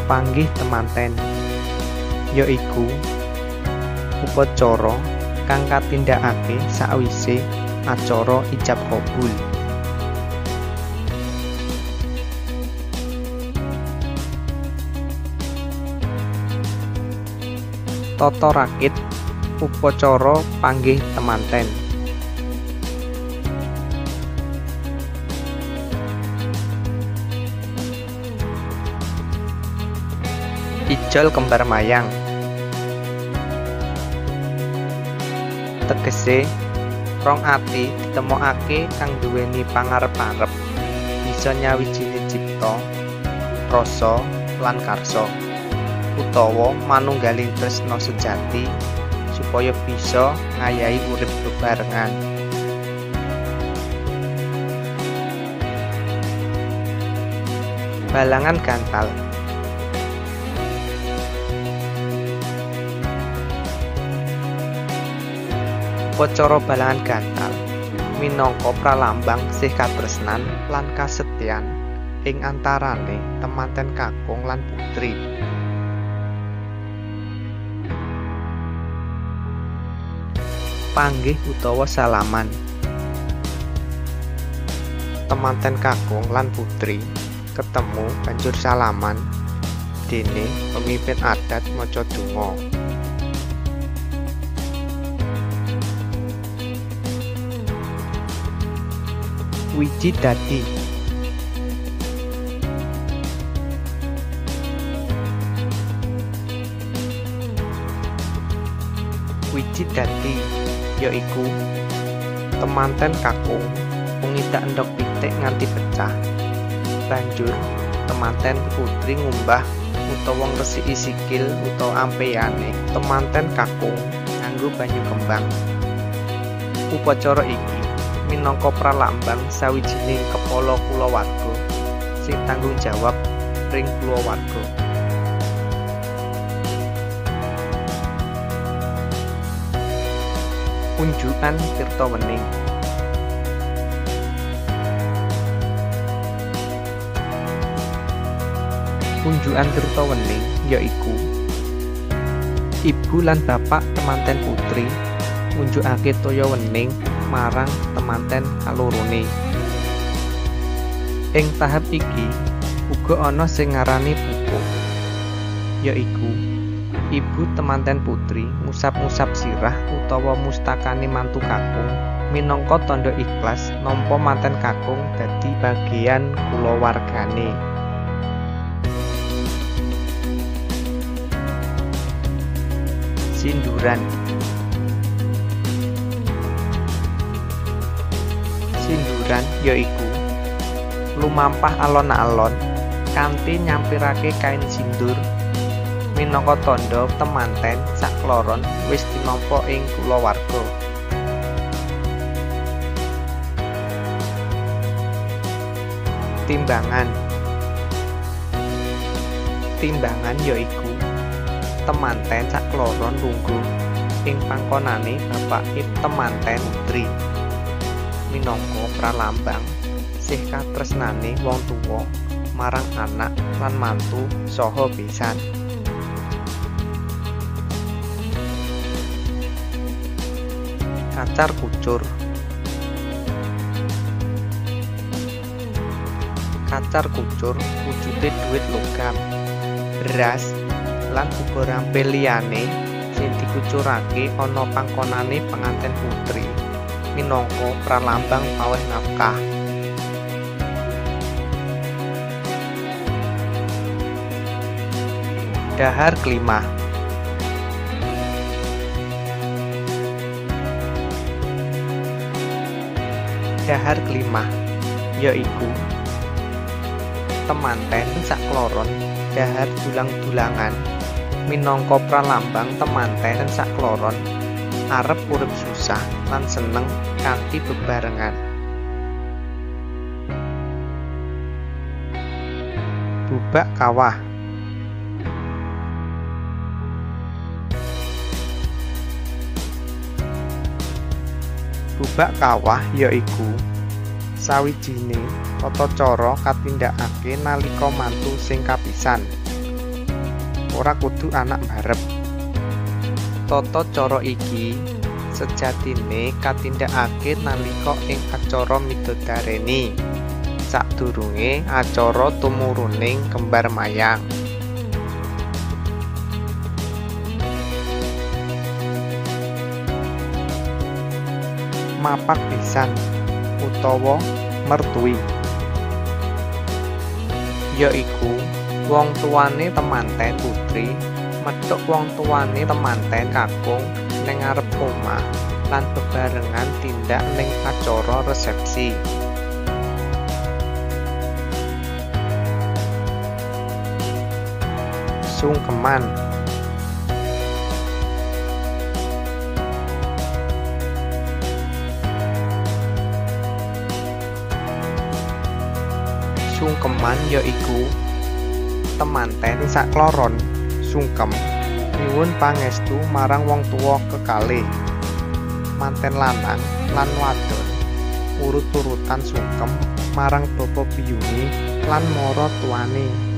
Panggih temanten yaiku upacara kang katindakake sawise acara ijab kabul. Tata rakit upacara panggih temanten. Ijol kembar mayang tegese rong ati ditemokake kang nduweni pangarep-arep bisa nyawijini cipta, rasa lan karsa utawa manunggaling tresna sejati supaya bisa ngayahi urip bebarengan. Balangan gantal. Upacara balangan gantal minangka pralambang sih katresnan lan kasetyan ing antarane temanten kakung lan putri. Panggih utawa salaman. Temanten kakung lan putri ketemu banjur salaman dene pemimpin adat maca donga. Wiji dadi. Wiji dadi yaiku temanten kakung ngidak endhog pitik nganti pecah. Banjur temanten putri ngumbah utawa ngresiki sikil utawa ampeyane temanten kakung nganggo banyu kembang. Upacara iki minangka pralambang sawijining kepala kulawarga sing tanggung jawab ring kulawarga. Unjukan Tirta Wening. Unjukan Tirta Wening yaiku ibu lan bapak temanten putri ngunjukake toya wening marang temanten kalorone. Ing tahap iki uga ana sing ngarani pupuk, yaiku ibu temanten putri ngusap-ngusap sirah utawa mustakane mantu kakung minangka tandha ikhlas nampa manten kakung dadi bagean kulawargane. Sinduran. Sinduran yaiku lumampah alon-alon kanthi nyampirake kain sindur minangka tandha temanten sakloron wis tinampa ing kulawarga. Timbangan. Timbangan yaiku temanten sakloron lungguh ing pangkonane bapake temanten putri minangka pralambang sih katresnane wong tuwa marang anak lan mantu saha besan. Kacar kucur. Kacar kucur wujude dhuwit logam, beras lan uga rampe liyane sing dikucurake ana pangkonane penganten putri minangka pralambang paweh nafkah. Dahar klimah. Dahar klimah yaiku temanten sakloron dahar dulang-dulangan minangka pralambang temanten sakloron arep urip susah lan seneng kanthi bebarengan. Bubak kawah. Bubak kawah yaiku sawijine tata cara katindakake nalika mantu sing kapisan ora kudu anak mbarep. Tata cara iki sejatine katindakake nalika ing acara midodareni sadurunge acara tumuruning kembar mayang. Mapak besan utawa mertui yaiku wong tuane temanten putri methuk wong tuane temanten kakung ning ngarep omah lan bebarengan tindak ning acara resepsi. Sungkeman. Sungkeman yaiku temanten sakloron sungkem nyuwun pangestu marang wong tuwa kekalih. Manten lanang lan wadon urut-urutan sungkem marang bapa biyunge lan mara tuane.